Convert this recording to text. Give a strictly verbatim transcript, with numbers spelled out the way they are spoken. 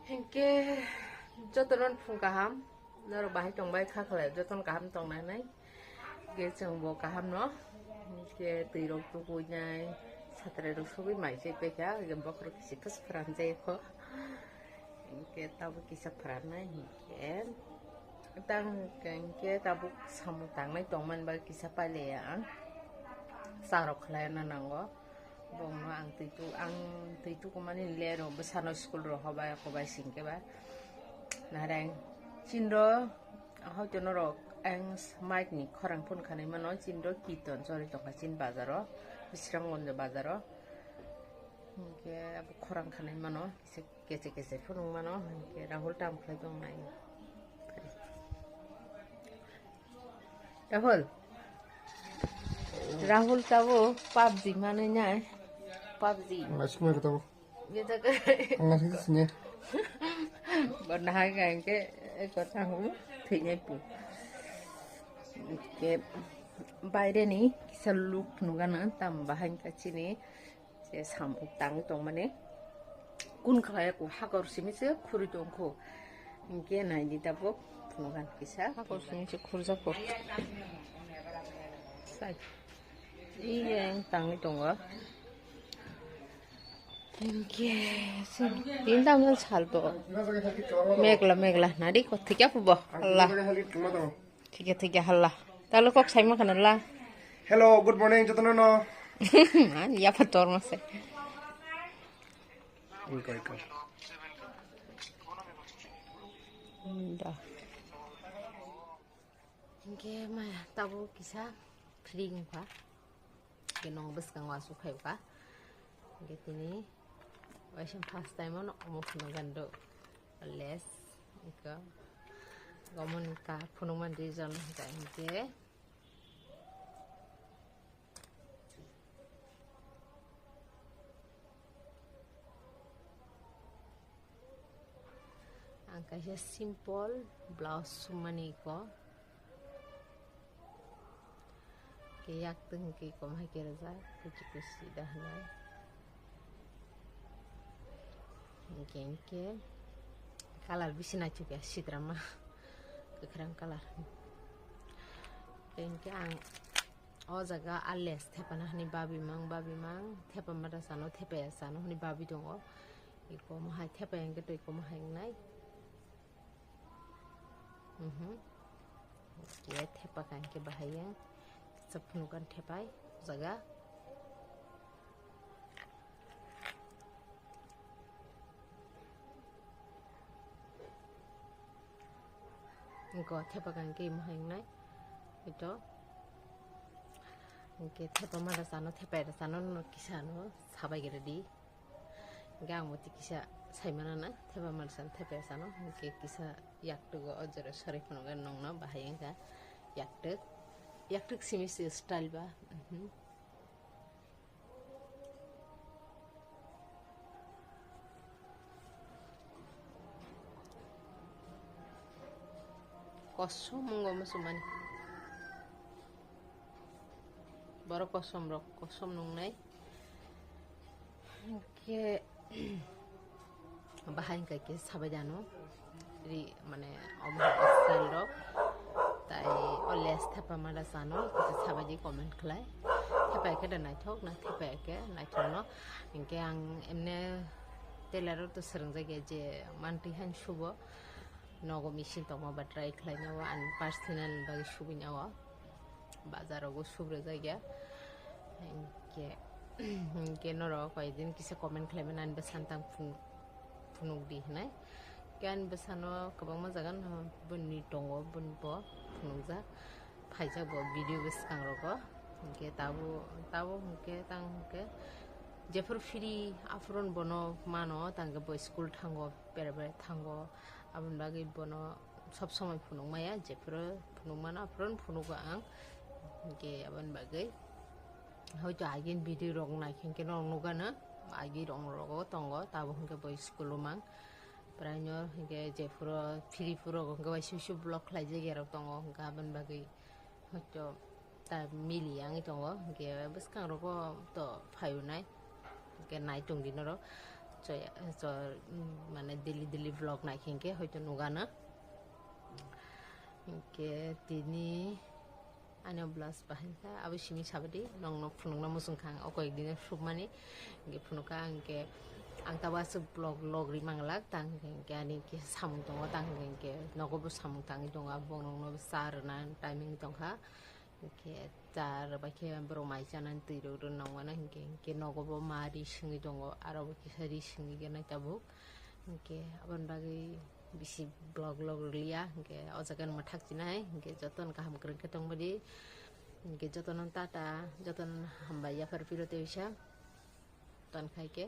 Hinkhe jotono phung kaham, norok bahai tongbai kha khlai, jotono kaham tongnai nai. Hinkhe chwngbo kaham no, hinkhe twi rok tubui nai, satrai rok sogwi mai se paikha, hinkhe bokhorok kisi kis pharan jai kho. Hinkhe tabuk kisa pharan nai hinkhe, tang hinkhe tabuk samung tangnai tongmani bagwi kisa pailaiya ang, cha rok khlai na nango. Bongno ang twi tu-, ang twi tukumani lero bwsano school ro hobai hobai singke ba. Nareng chinro hoito norok ang mic ni khorang phone khanai mano, chinro kiton chori tongkha chin bazaro, Bisramganj bazaro. Hinkhe abo khorang khanai mano, kisa keche keche phunuk mano, hinkhe Rahul tam khlai tong nai. Rahul. Rahul tabo PUBG manwi nai. PUBG. Ang naisik nai tabo. Ye jaga. Ang naisik sini. Bo nahai ga hinkhe eko thango thwinai pu. Ke baire ni kisa look nugana tam bahai ka chini. Je samung tangwi tongmani. Kun khlai ko hakor simi se khuri tongkho. Hinkhe naidi tabuk phunukgan kisa. Hakor simi se khurjakgo. Sai. Iye tangwi tongo. Hinkhe se tin tam sal to. Megla megla nadi ko thikya pubo. Allah. Thikya thikya halla. Talo kok saima khana la. Hello, good morning, jotono no. Ani yapa torma se. Iko, iko. Da. Hinkhe maya tabo kisa free wngkha. Hinkhe nong bwskango aswk phaiwkha. Hinkhe tini waisa first time ono omo phunukgan do. Less. Iko. Gomon ka phunukman reason hwnkha hinkhe. Ang kaisa simple blouse sumani ko. Ke yak teng ke kom hai ke raja, kuchi kuchi dah nai. Hinkhe, hinkhe colour bisi naithok ya, sidrama kwkhwrang colour. Hinkhe ang o jaga a lace thepana hwnwi babimang, babimang, thepa mada sano, thepaya sano hwnwi babi tongo. Ikomo hai thepaya hinkhe twi komo hai wngnai. Mhm. Ke thepa kang ke bahai yang. Kisa phunukgan thepai jaga. Ingko thepa kang ke mohai nai. Ito. Ingke thepa mada sano, thepa era sano, no kisa no sabai gere di. Hingke ang bo twi kisa saimano na, thepamani sano, thepaya sano, hingke kisa yaktugo o jora sori phunukgo nongno bahai wngkha yaktuk, yaktuk simi se style ba, mhm. Kosom wngkha muchungmani. Borok kosom rok, kosom nungnai. Hingke bahai hingka ke sabai dano. Ri, mane, omo style rok. Tai o lace thepa mada sano, kisa sabai di comment khlai. Thepa ke da naithok na, thepa ke naithok no. Hingke ang emne tailor rok to swrwngjak ya je mantwi han subo. Nogo machine tongma ba try khlaina o, ani personal bagwi subina o. Bazar rogo subrajak ya. Hingke, hingke norok koi din kisa comment khlaimani ani bwsano tang phunuk di hinai. Hingke ani bwsano kwbangma jaga no boni tongo, boni bo phunukjak. Phaijak bo video bwskang rogo. Hingke tabo, tabo hingke tang hingke jephuru free aphuru bono mano, tang khe bo school thango, bere bere thango. Aboni bagwi bono sob somoi phunuk maya, jephuru phunuk mano, aphuru phunukgo ang. Hingke aboni bagwi hoito agini video rok naikhe hingke norok nukgano, agi rong rogo tongo, tabuk hingke bo school o mang. Praino hingke jephuru free phuru hingke bai sui sui vlog khlaijak ya rok tongo, hingke aboni bagwi hoito ta mili yangwi tongo, hingke bwskang rogo to phaibo nai, hingke nai tongdi norok. Choya, cho, mm, mane daily daily vlog naikhe hinkhe hoito nugano. Hinkhe tini ani blouse bahai kha, abo simi sabadi, nongno phunukna muchung kha ang, o koyek dino sukmani. Hinkhe phunukha ang khe, ang tabo aswk vlog vlog ri manglak, tang hinkhe ani khe samung tongo, tang hinkhe nogo bo samung tangwi tongo, abo nongno bo cha rwna timing tongkha. Hinkhe cha rwbaikhe borok mai chanani twi rok rw nangmano, hinkhe, hinkhe nogo bo ma ri singwi tongo, aro bo kisa ri singwi gwnai tabuk. Hinkhe aboni bagwi bisi vlog vlog rwliya, hinkhe o jaga mwthak chinai, hinkhe jotono kaham kwrwng khe tongbaidi, hinkhe jotono tata, jotono hambai yaphar phiro tei bisa, ton khai khe.